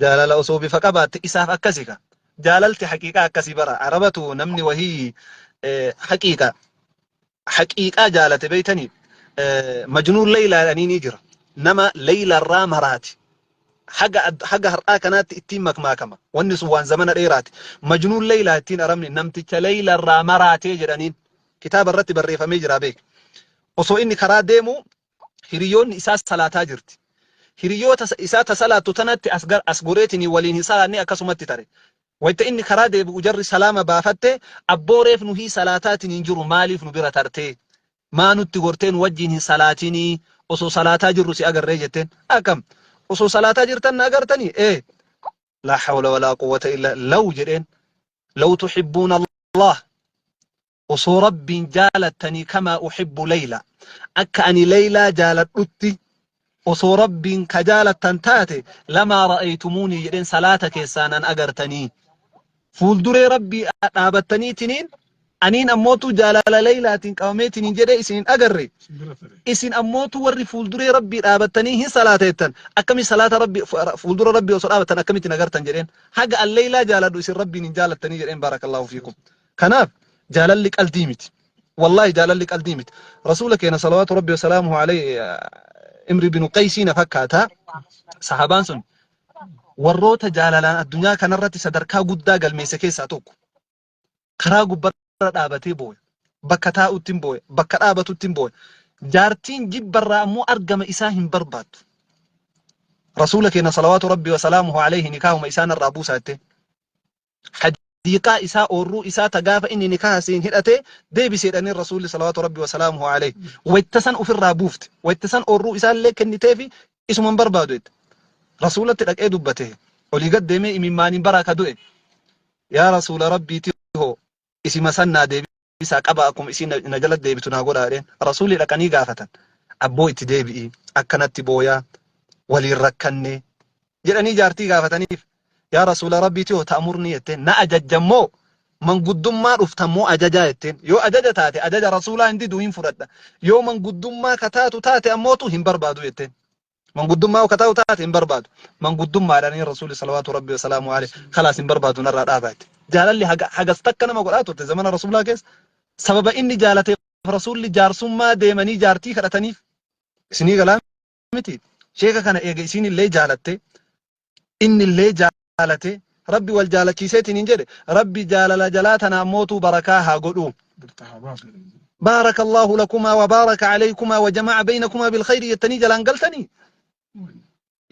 Jaalala osoo bifa qabaatte isaaf akkasi ka. Jaalalti haqiiqaa akkasi bara. Arabatu namni wahii haqiiqa haqiiqaa jaalate beeytanii majnuun leeylaa jedhanii ni jira. Nama leeylarraa maraati. Haga haga har'aa kanaatti ittiin makmaakama. Wanni sun waan zamana dheeraati. Majnuun leeylaa ittiin arabni namticha leeylarraa maraatee jedhaniin kitaaba irratti barreeffamee jira beek. Osoo inni karaa deemu hiriyoonni isaa salaataa jirti. Hiriyoota isaa ta salaattu tanatti as gar as goreetinii waliin hin salaanne akkasumatti tare. Wayta inni karaa deebi'u jarri salaama baafatte abboo reef nuhii salaataatiin hin jiru maaliif nu bira tartee? Maa nutti gortee nu wajjiin hin salaatinii osoo salaataa jirru si agarree jetteen. Akkam osoo salaataa jirtan na agartanii? Ee. Laa hawla walaa quwwata illa law jedheen. Law tuhibbuuna Allah Osoo Rabbiin jaalattanii kamaa uhibbu Layla akka ani Laylaa jaaladhutti osoo Rabbiin ka jaalattan taate lamaa ra'aytumuunii jedheen salaata keessaa nan agartanii fuulduree Rabbii dhaabattaniitiniin aniin ammootu jaalala Laylaatiin qabameetiniin jedhee isin hin agarre isin ammootu warri fuulduree Rabbii dhaabattanii hin salaata jettan akkami salaata Rabbii fuuldura Rabbii osoo dhaabattan akkamitti agartan jedheen haga an Laylaa jaaladhu isin Rabbiin hin jaalattanii jedheen barakallahu fiikum. Kanaaf jaalalli qaldii miti. Wallaahi jaalalli qaldii miti. Rasuula keenya salawaatu rabbi wasalaamuhu alayhi Imri binu Qaysii na fakkaata. Sahabaan sun warroota jaalalaan addunyaa kanarratti sadarkaa guddaa galmeesse keessaa tokko. Karaa gubbarra dhaabatee booya. Bakka taa'utti hin booya. Bakka dhaabatutti hin booya. Jaartiin jibbarraa ammoo argama isaa hin barbaaddu. Rasuula keenya salawaatu rabbi wasalaamuhu alayhi nikaahuma isaan irraa buusaa jetteen. Hadiiqaa isaa oorruu isaa ta gaafa inni nikaha siin hidhate deebisi jedhaniin Rasuulli salawaatu rabbi wasalaamuhu alayhi. Wayta san ufirraa buufte. Wayta san oorruu isaallee kenniteefi isuma hin barbaadu jette. Rasuulatti dhaqee dubbate. Olii gad deemee imimmaaniin baraa ka du'e. Yaa Rasuula Rabbiiti hoo isima san naa deebisaa qaba akkuma isiin na jala deebitu naa godhaa jedheen. Rasuulli dhaqanii gaafatan. Abboo itti deebi'i akkanatti booyaa waliin rakkanne jedhanii jaartii gaafataniif. Yaa Rasuula Rabbiiti hoo ta'murnii jetteen na ajajjan moo manguddummaa dhuftan moo ajajaa jetteen yoo ajaja taate ajaja Rasuulaa hin didu hin fudhadha yoo manguddummaa ka taatu taate ammootu hin barbaadu jetteen manguddummaa yoo ka taatu taate hin barbaadu manguddummaadhaan Rasuulli salawaatu Rabbii wasalaamu alayhi kalaas hin barbaadu narraa dhaabaa jette jaalalli haga hagas takka nama godhaa turte zamana Rasuulaa keessa sababa inni jaalateef Rasuulli jaarsummaa deemanii jaartii kadhataniif isinii galaa miti sheeka kana eega isiin illee jaalatte innillee jaalate rabbi wal jaalachiiseetiin hin jedhe rabbi jaalala jalaa tana ammootuu barakaa haa godhuu. Baaraka Allahu lakumaa wa baaraka alaykumaa wa jama'a baynakumaa bil khayri jettanii jalaan galtanii.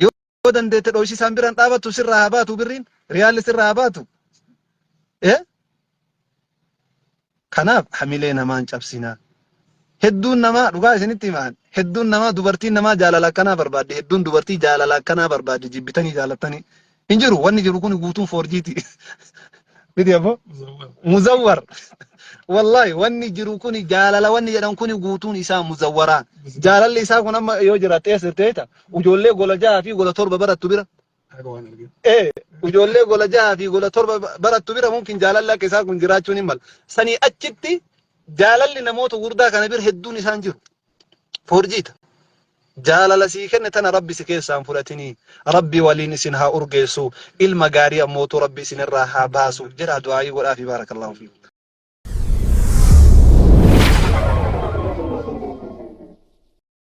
Yoo dandeette dhoysisaan biraan dhaabattu sirraa haa baatu birriin riyaalli sirraa haa baatu. Eh? Kanaaf hamilee namaa hin cabsinaa. Hedduun namaa dhugaa isinitti himaan hedduun namaa dubartiin namaa jaalala akkanaa barbaaddi hedduun dubartii jaalala akkanaa barbaaddi jibbitanii jaalattanii hin jiru wanni jiru kun guutuun foorjiiti. Miti abbo? Muzawwar. Wallahi wanni jiru kun jaalala wanni jedhan kun guutuun isaa muzawwaraa. Jaalalli isaa kun amma yoo jiraatte eessa jirte beektaa? Ijoollee gola jaha fi gola torba barattu bira. Haga waan arginu. Ee, ijoollee gola jaha fi gola torba barattu bira mumkin jaalalli akka isaa kun jiraachuun hin mala. Sanii achitti jaalalli namoota gurguddaa kana bira hedduun isaan jiru. Foorjiita. Jaalala sii kenne tana rabbi si keessaa hin fudhatinii. Rabbi waliin isin haa urgeessu. Ilma gaarii ammootu rabbi isinirraa haa baasu. Jedhaa du'aayii godhaafi baarakallahu fiikum.